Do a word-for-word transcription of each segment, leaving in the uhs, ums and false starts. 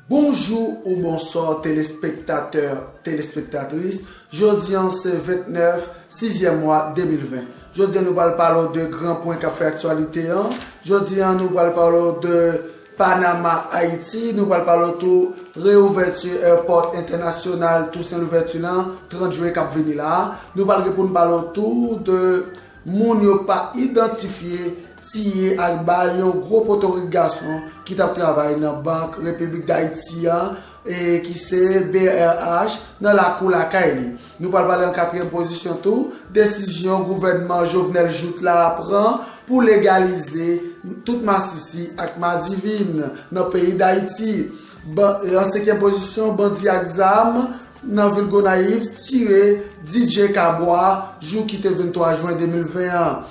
Bonjou ou bonswa telespektatè, telespektatris. Jodi an se vennèf, sizyèm mwa de mil ven. Jodi an nou pral pale w de gran pwen k ap fè aktyalite an. Jodi an nou pral pale w de Panama, Ayiti. Nou pral pale w tou reouvèti èpòt entènasyonal Tousen Louvèti lan, trant jen k ap vini la a. Nou pral gen pou n pale w tou de moun yo pa idantifye tiye ak bal yon gwo potorik gason ki t ap travay nan Bank Repiblik Dayiti an, e ki se B R H, nan lakou lakay li. Nou pral pale an katriyèm pozisyon tou, desizyon gouvènman Jovenel Jouthe la pran pou legalize tout masisi ak madivin nan peyi Dayiti. Ban-, an senkyèm pozisyon, bandi ak zam nan vil Gonayiv tire D J Kabwa jou ki te venntwa jen de mil ven an.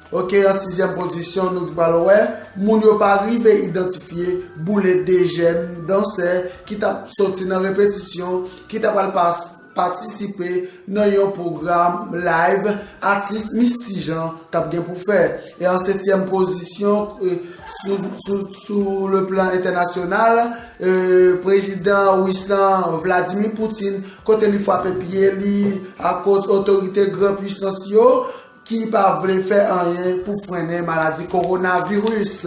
Ok, an sizyèm pozisyon, nou pral wè moun yo pa rive idantifye boule de jèn dansè ki t ap soti nan repetisyon, ki ta pral pas-, patisipe nan yon pwogram live atis Misty Jean t ap gen pou fè. E an setyèm pozisyon, e, sou, sou, sou le plan entènasyonal, e, prezidan ris lan Vladimir Putin, kote li frape pye li akoz otorite gran pwisans yo ki pa vle fè anyen pou frennen maladi kowonaviris.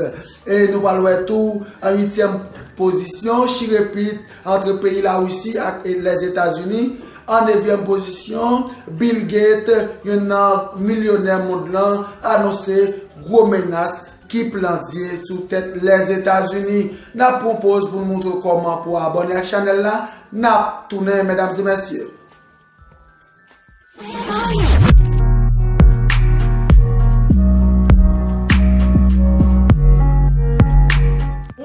E nou pral wè tou an uityèm pozisyon, chirepit antre peyi Larisi ak Lèzetazini. An nevyèm pozisyon, Bill Gates, youn nan milyonè mond lan, anonse gwo menas ki plandye sou tèt Lèzetazini. N ap pran poz pou n montre w kòman pou w abòne ak chanèl la. N ap tounen, medam e mesye.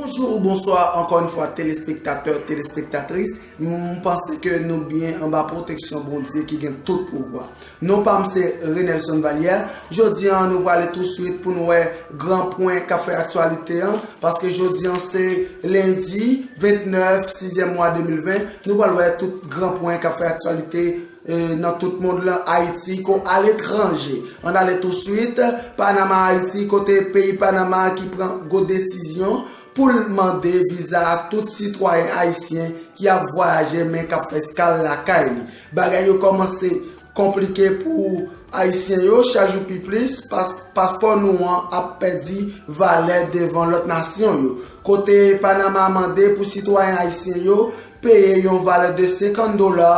Bonjou ou bonswa ankò yon fwa, telespektatè, telespektatris. M panse ke nou byen anba pwoteksyon Bondye ki gen tout pouvwa. Non pa m se Renelson Valière. Jodi an, nou prale touswit pou n wè gran pwen k ap fè aktyalite an, paske jodi an se lendi vennèf, sizyèm mwa de mil ven. Nou pral wè tout gran pwen k ap fè aktyalite, e, nan tout mond lan, Ayiti kon aletranje. Ann ale touswit, Panama, Ayiti, kote peyi Panama ki pran gwo desizyon pou l mande viza a tout sitwayen ayisyen ki ap vwayaje men k ap fè eskal lakay li. Bagay yo kòmanse konplike pou Ayisyen yo chak jou pi plis, pas-, paspò nou an ap pèdi valè devan lòt nasyon yo. Kote Panama mande pou sitwayen ayisyen yo peye yon valè de senkant dola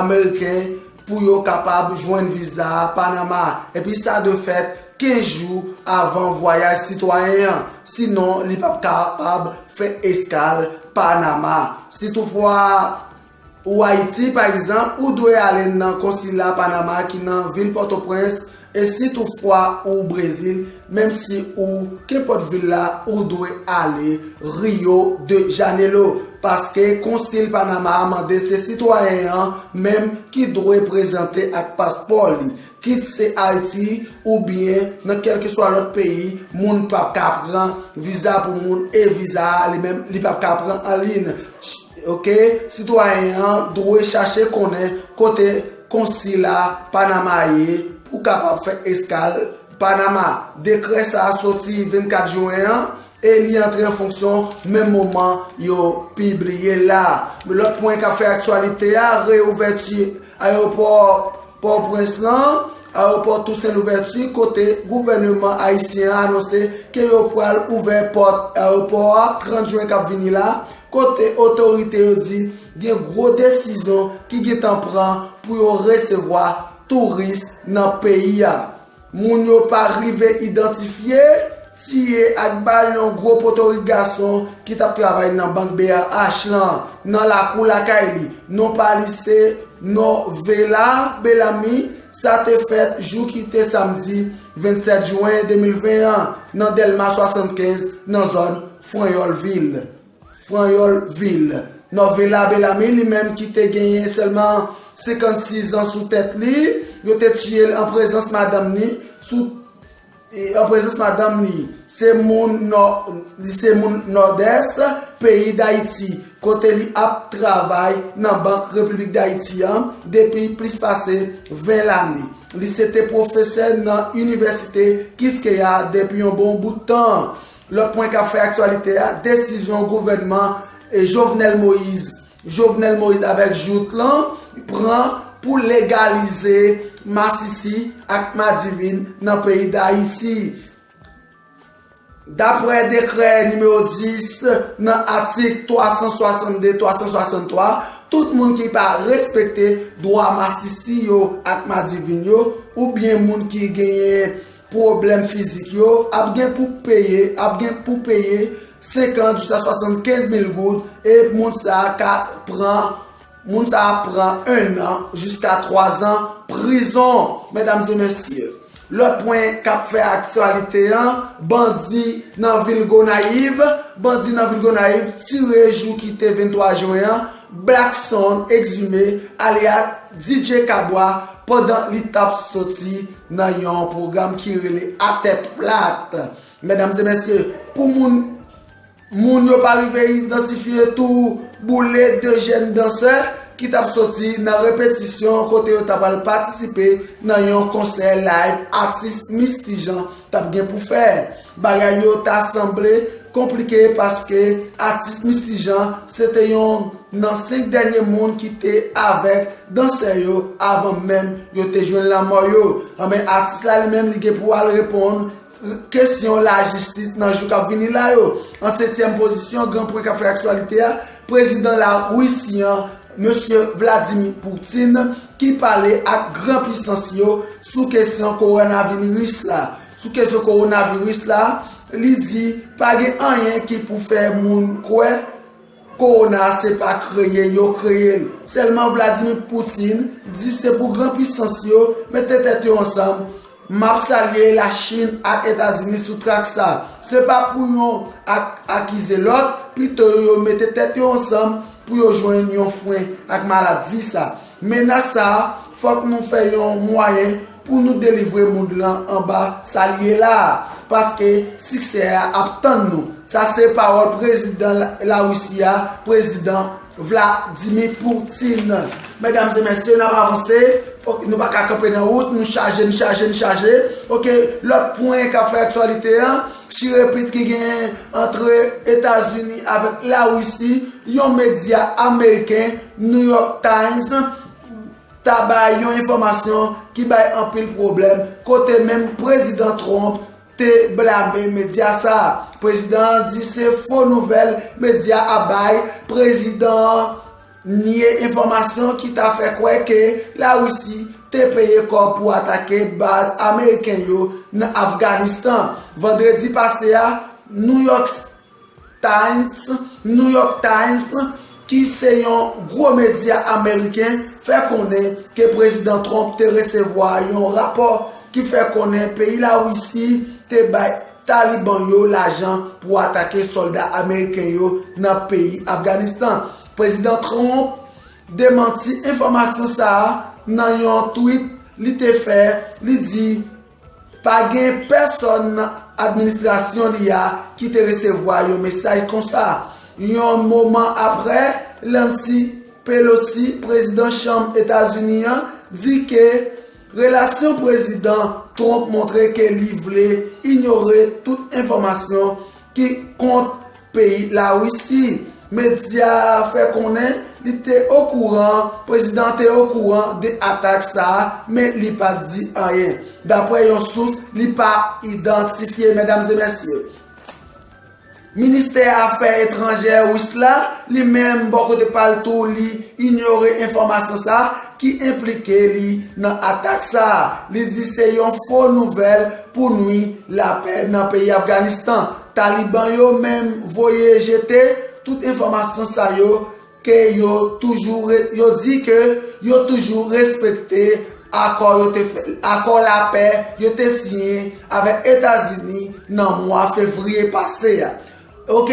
ameriken pou yo kapab jwenn viza Panama. Epi sa dwe fèt kenz jou avan vwayaj sitwayen an. Sinon, li p ap kapab fè eskal Panama. Si toutfwa ou Ayiti, pa egzanp, ou dwe ale nan konsila Panama ki nan vil Pòtoprens, e si toutfwa ou Brezil, menm si ou kenpòt vil la, ou dwe ale Rio de Janeiro, paske konsil Panama a mande se sitwayen an menm ki dwe prezante ak paspò li. Kit se Ayiti oubyen nan kèlkeswa lòt peyi, moun p ap ka pran viza pou moun, e viza a li menm, li p ap ka pran anliy. Ok, sitwayen an dwe chache konnen kote konsila Panama ye pou kapab fè eskal Panama. Dekrè sa a soti vennkat jen an e li antre an fonksyon menm moman yo pibliye l la. Lòt pwen k ap fè aktyalite a, reouvèti ayewopò Pòtoprens lan, ayewopò Tousen Louvèti, kote gouvèneman ayisyen an anonse ke yo pral ouvè pòt ayewopò a trant jen k ap vini la, kote otorite yo di gen gwo desizyon ki gentan pran pou yo resevwa touris nan peyi a. Moun yo pa rive idantifye, tiye ak bal yon gwo potorik gason ki t ap travay nan bank B R H lan, nan lakou lakay li. Non pa li se Norvela Bellamy. Sa te fèt jou ki te samdi vennsèt jen de mil ven an, nan Dèlma swasannkenz, nan zòn Franyòl Vil. Franyòl Vil. Norvela Bellamy, li menm ki te genyen sèlman senkannsizan sou tèt li, yo te tiye l an prezans madanm li, sou, e, an prezans madanm li. Se moun nò, li se moun Nòdès, peyi Dayiti, kote li ap travay nan Bank Repiblik Dayiti an depi plis pase ven lane. Li se te pwofesè nan Inivèsite Kiskeya depi yon bon bout tan. Lòt pwen k ap fè aktyalite a, desizyon gouvènman e Jovenel Moïse, Jovenel Moïse avèk jout lan pran pou legalize masisi ak madivin nan peyi Dayiti. Daprè dekrè nimewo dis nan atik twa san swasannde, twa san swasanntwa, tout moun ki pa respekte dwa masisi yo ak madivin yo, oubyen moun ki genyen pwoblèm fizik yo, ap gen pou peye, ap gen pou peye senkant jiska swasannkenz mil goud, e moun sa a ka pran, moun sa a pran ennan jiska twazan prizon, medam e mesye. Lòt pwen k ap fè aktyalite an, bandi nan vil Gonayiv, bandi nan vil Gonayiv tire jou ki te venntwa jen an, Blackson Exumé, alyas D J Kabwa, pandan li t ap soti nan yon pwogram ki rele Atè Plat. Medam e mesye, pou moun, moun yo pa rive idantifye tou, boule de jèn dansè ki t ap soti nan repetisyon kote yo ta pral patisipe nan yon konsè live atis Misty Jean t ap gen pou fè. Bagay yo ta sanble konplike paske atis Misty Jean se te yon nan senk dènye moun ki te avèk dansè yo avan menm yo te jwenn lanmò yo. Anben, atis la li menm li gen pou al reponn kesyon lajistis nan jou k ap vini la yo. An setyèm pozisyon, gran pwen k ap fè aktyalite a, prezidan Larisi an, mesye Vladimir Putin, ki pale ak gran pisans yo sou kesyon kowonaviris la. Sou kesyon kowonaviris la, li di pa gen anyen ki pou fè moun kwè kowona se pa kreye yo kreye l. Sèlman Vladimir Putin di se pou gran pisans yo mete tèt yo ansanm. M ap salye Lachin ak Etazini sou trak sa. Se pa pou yon ak akize lòt, pito yo mete tèt yo ansanm pou yo jwenn yon fren ak maladi sa. Menas sa a, fòk nou fè yon mwayen pou nou delivre mond lan anba sa l ye la a, paske siksè a ap tann nou. Sa se pawòl prezidan Larisi a, prezidan Vladimir Putin. Medam e mesye, n ap avanse. Ok, nou pa ka kanpe nan wout, nou chaje, nou chaje, nou chaje. Ok, lòt pwen k ap fè aktyalite an, chirepit ki genyen antre Etazini avèk Lawisi, yon medya ameriken, New York Times, ta bay yon enfòmasyon ki bay anpil pwoblèm, kote menm prezidan Trump te blame medya sa a. Prezidan an di se fo nouvèl medya a bay. Prezidan an nye enfòmasyon ki ta fè kwè ke Lawisi te peye kòb pou atake baz ameriken yo nan Afganistan. Vandredi pase a, New York Times, New York Times, ki se yon gwo medya ameriken, fè konnen ke prezidan Trump te resevwa yon rapò ki fè konnen peyi Lawisi te bay Taliban yo lajan pou atake sòlda ameriken yo nan peyi Afganistan. Prezidan Trump demanti enfòmasyon sa a nan yon tweet li te fè. Li di pa gen pèsòn nan administrasyon li a ki te resevwa yon mesaj konsa. Yon moman apre, Nancy Pelosi, prezidan Chanm Etazini an, di ke relasyon prezidan Trump montre ke li vle inyore tout enfòmasyon ki kont peyi Lawisi. Medya a fè konnen li te okouran, prezidan an te okouran de atak sa a, men li pa t di anyen. Daprè yon sous li pa idantifye, medam e mesye. Ministè Afè Etranjè ris la, li menm, bò kote pa l tou, li inyore enfòmasyon sa a ki enplike li nan atak sa a. Li di se yon fo nouvèl pou nwi lapè nan peyi Afganistan. Taliban yo menm voye jete tout enfòmasyon sa yo ke yo toujou re-, yo di ke yo toujou respekte akò yo te fè, akò lapè yo te siyen avèk Etazini nan mwa fevriye pase a. Ok,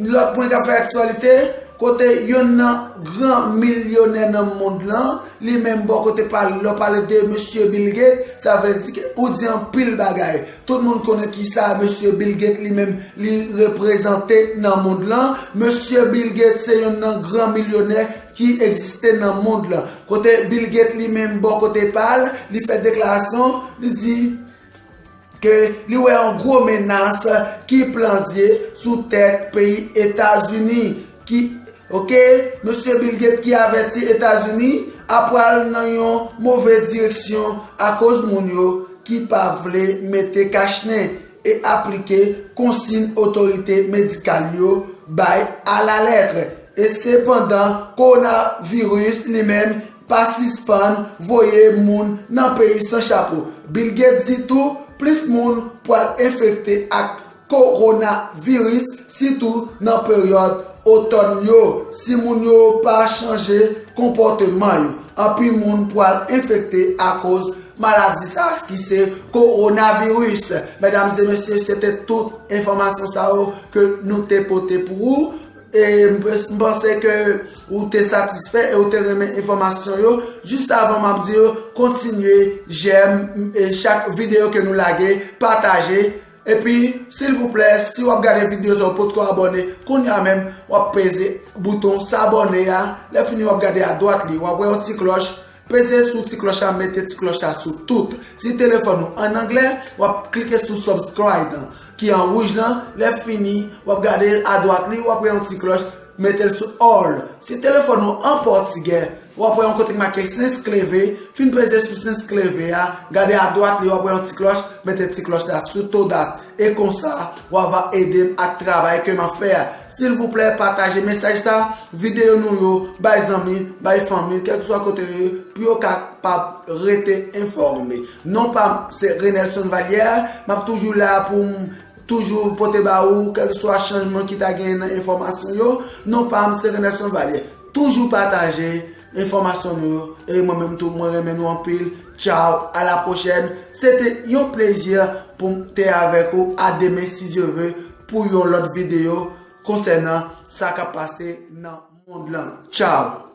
lòt pwen k ap fè aktyalite, kote yonn nan gran milyonè nan mond lan, li menm bò kote pa l, lè w pale de mesye Bill Gates, sa vle di ke ou di anpil bagay. Tout moun konnen kisa mesye Bill Gates li menm li reprezante nan mond lan. Mesye Bill Gates se yonn nan gran milyonè ki egziste nan mond lan. Kote Bill Gates li menm bò kote pa l, li fè deklarasyon, li di ke li wè yon gwo menas ki plandye sou tèt peyi Etazini. ki, oke, mesye Bill Gates ki avèti Etazini ap pral nan yon move direksyon akoz moun yo ki pa vle mete kachnen e aplike konsiy otorite medikal yo bay alalèt. E sepandan, kowonaviris li menm pa sispann voye moun nan peyi san chapo. Bill Gates di tou, plis moun pral enfekte ak kowonaviris, sitou nan peryòd otòn yo. Si moun yo pa chanje konpòteman yo, anpil moun pral enfekte akoz maladi sa ki se kowonaviris. Medam e mesye, se te tout enfòmasyon sa yo ke nou te pote pou ou. E m panse ke ou te satisfè e ou te renmen enfòmasyon yo. Jis avan m ap di yo, kontinye j'aime e chak videyo ke nou lage, pataje. Epi, silvouplè, si w ap gade videyo sa, ou potko abòne, kounye a menm, w ap peze bouton s'abonner a. Lè fini, w ap gade adwat li, w ap wè yon ti klòch. Peze sou ti klòch la, mete ti klòch la sou tout. Si telefòn ou an anglè, w ap klike sou subscribe lan, ki an wouj lan. Lè fini, w ap gade adwat li, w ap wè yon ti klòch, mete l sou all. Si telefòn ou an pòtigè, w ap wè yon kote k make se inscreve. Fin peze sou se inscreve a, gade adwat li, w ap wè yon ti klòch, mete ti klòch la sou todas. E konsa, w a va ede m ak travay ke m ap fè a. Silvouplè, pataje mesaj sa, videyo nou yo, bay zanmi, bay fanmi, kèlkeswa kote yo ye, pou yo kapab rete enfòme. Non pa m se Renelson Valière, m ap toujou la pou m toujou pote ba ou kèlkeswa chanjman ki ta genyen nan enfòmasyon yo. Non pa m se Renelson Valière. Toujou pataje enfòmasyon nou yo. E mwen menm tou, mwen renmen nou anpil. Tchao, a la pwochèn. Se te yon plezi pou m te avèk ou. A demen, si Dye ve, pou yon lòt videyo konsènan sa k ap pase nan mond lan. Tchao.